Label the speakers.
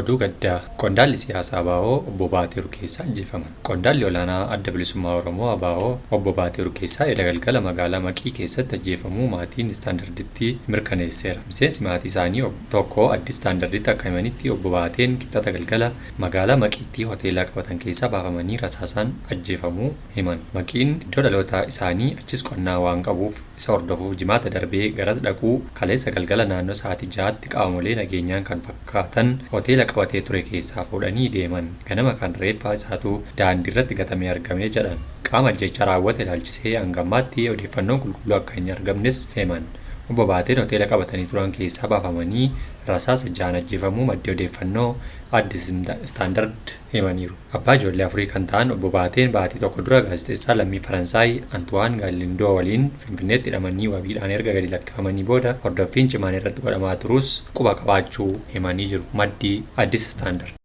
Speaker 1: Oduu gaddaa: Qondaalli siyaasaa ABO Obbo Baatee Urgeessaa ajjeefaman. Qondaalli olaanaa Adda Bilisummaa Oromoo, ABO, Obbo Baatee Urgeessaa eda galgala magaalaa Maqii keessatti ajjeefamuu maatiin Istaandarditti mirkaneesseera. Miseensi maatii isaanii tokko Addis Standarditti akka himanitti, Obbo Baateen Kibxata galgala magaalaa Maqiitti hoteela qabatan keessaa baafamanii rasaasaan ajjeefamuu himan. Maqiin iddoo dhaloota isaanii, achis qonnaa waan qabuuf isa hordofuuf Jimaata darbee garas dhaquu, kaleessa galgala naannoo sa'aatii 6tti qaamolee nageenyaan kan fakkaatan hoteela qabatee ture keessaa fuudhanii deeman. Ganama kan reeffa isaatu daandiirratti gatamee argame jedhan. Qaama ajjeechaa raawwate ilaalchisee hanga ammaatti odeeffannoon qulqulluu akka hin argamnes himan. Obbo Baateen hoteela qabatanii turan keessaa baafamanii rasaasa jahaan ajjeefamuu maddi odeeffannoo Addis Standard himaniiru. Abbaa ijoollee afurii kan ta'an Obbo Baateen baatii tokko dura gaazexeessaa lammii Faransaay Antuwaan Gaalindoo waliin Finfinneetti hidhamanii wabiidhaan erga gadi lakkifamanii booda hordoffiin cimaan irratti godhamaa turuus quba qabaachuu himanii jiru maddi Addis Standard.